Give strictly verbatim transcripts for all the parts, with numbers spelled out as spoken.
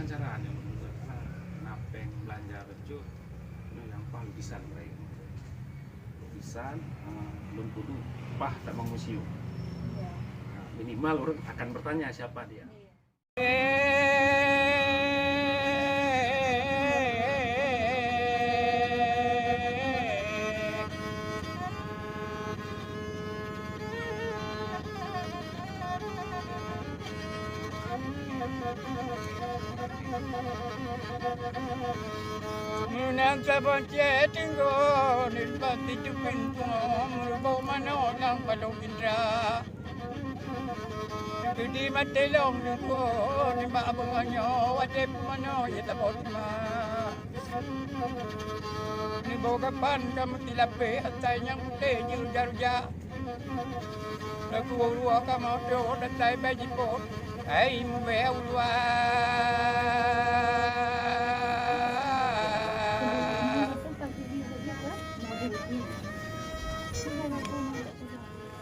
Cara nyoe, na péng beulanja bacut, nyoe nyang paih lukisan mereka. Lukisan, eh, lôn tudu paih tamong museum. Nah, minimal orang akan bertanya siapa dia. Meunan saboh cét tinggai, nibak siteupeue pungo, meureuboh manok lam palong indra. Teudi maté lom dudoe, nibak abeuh nyoe, watée pumanö ya saboh teuma. Nibak gapan ka meutilapéh, asai nyang putéh jeuet rujak-rujak. Lagu urua ka meudo, asai bai jipot, hai mubée ulua.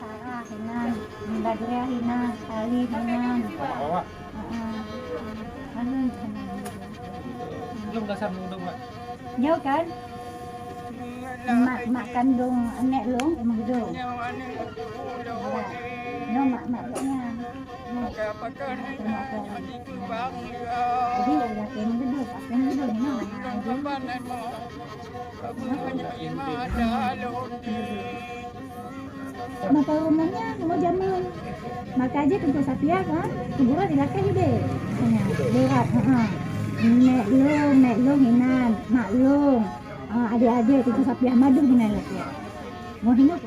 Sarah hinan, Badriah hinan, Ali hinan. Awak, awak. Heeh. Anu hinan. Belum dah sambung dong, Mak. Nyoe kan? Mak, mak kandong aneuk lôn, meudoh. Nyoe mak, mak geuh nyan. Nyoe. Jadi, laki meudoh, laki meudoh, nyoe. Mata rumahnya mau jaman. Maka aja Teuku Sapiah kan, kuburan di lakée ideh. Hanya berat, ha. Nek long, nek long inan, mak long. Ah, adik-adik Teuku Sapiah maduh inan lakée. Mau hidup.